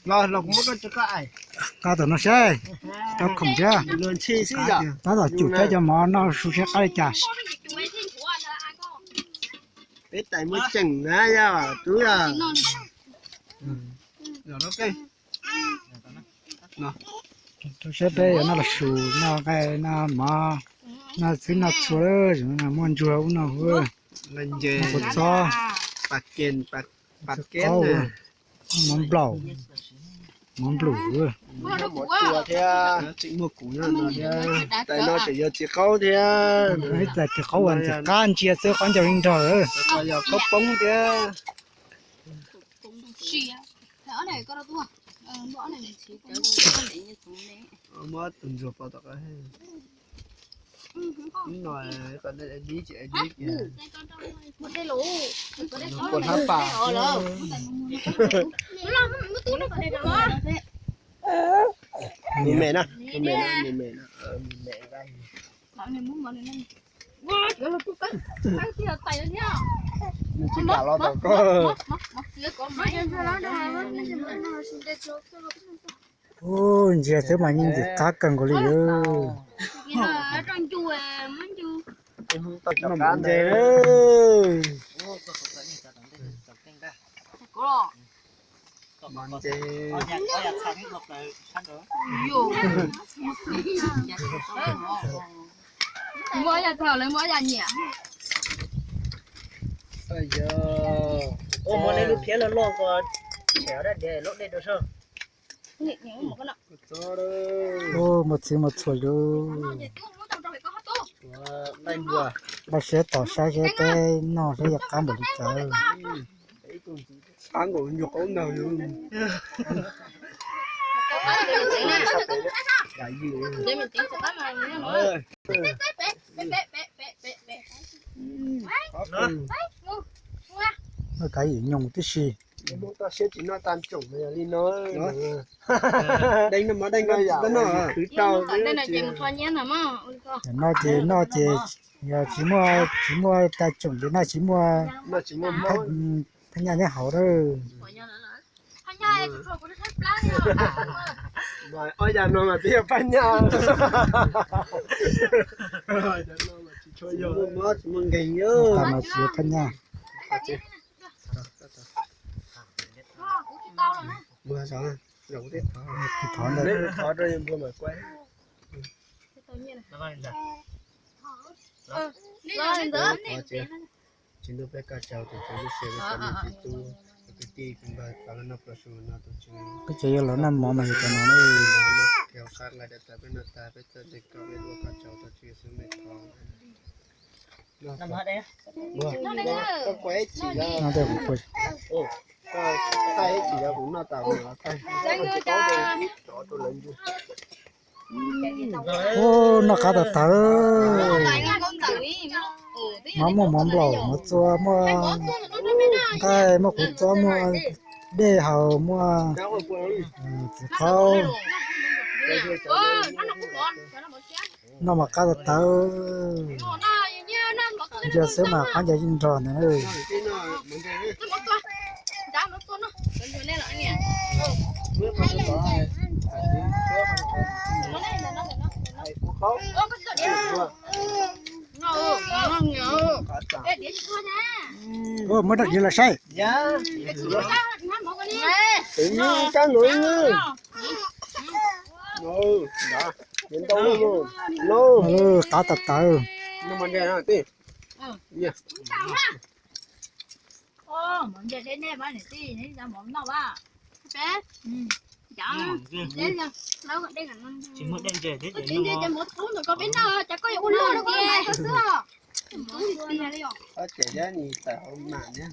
Los los kuv muab koj tso koj aim. Qab tom no saib, tau khoom thiab. Tab tom cum peb cov mov noj su saib qab li cas. Peb tais muaj ceem na yog tub yog. Rau saib peb yuav noj los su, noj nqaij noj mov, noj xwb noj txhua, muaj ntsuag ub no, noj kua txob, qaub, mov nplaum, mov nplum. Tais no tseem yog txiv qaub thiab. Ib tais txiv qaub uas ntxim qab ntsia xwb, qab ncau li nrog. Yog khaub poob thiab. Muab tus ntsuag pov tom qab. No, dib tsis dib kiag. Puas hlab pas. Mus me na, mus me na, mus me na, mus me na. Nws tsis kam los tom koj. Ub, ntsia xwb mas yeej ntxim qab kawg nkaus li. Ua muaj nej lub phiab loj loj ko, tshem dab diav lub dej rau soj. Muaj txhij muaj txhua lub. Npaj siab tos saib seb peb noj saib yuav qab npaum li cas. Qab nkaus nyuag qaub ntag. Noj kav yim nyoos tib si. Toj siab tsis noj tag tsoom li no. Deej no mas deej no yam khwv tau. Noj ces noj ces yog tsis muaj, tsis muaj tag tsoom ces noj tsis muaj, phab nyaj nyob hauv na. Ob yam no mas twb yog phab nyaj. Tsis muaj mob tsis muaj nkeeg. Tsis yog phab nyaj. Thov ntawd. Tsis ntuj peb koj tsaug tus tsaug lub siab peb cov niam txiv tub kwv tij kwv npawg tau los noj plaub su no tus tswv. Peb cov yuav los noj mov mas yog cov no na. Qab nqaij daim tawv peb noj tag peb txawj ntseeg koj peb ua koj tsaug tus tswv Yexus me thov. Koj kuaj ib chim, koj thaij ib chim yog kuv noj tas kuv los thaij. Ub, noj qab tas tawv. Mov muaj mov nplaum, mov txua, muaj nqaij, muaj kua txob, muaj dej haus, muaj txiv qaub. Noj mov qab tas tawv. Ntsia xwb mas qab ncaws yeej nrog ntawd. Ua, muab rab kiv los saib. Qab tas tawv. Ces thiab nis tawm hauv mam thiab.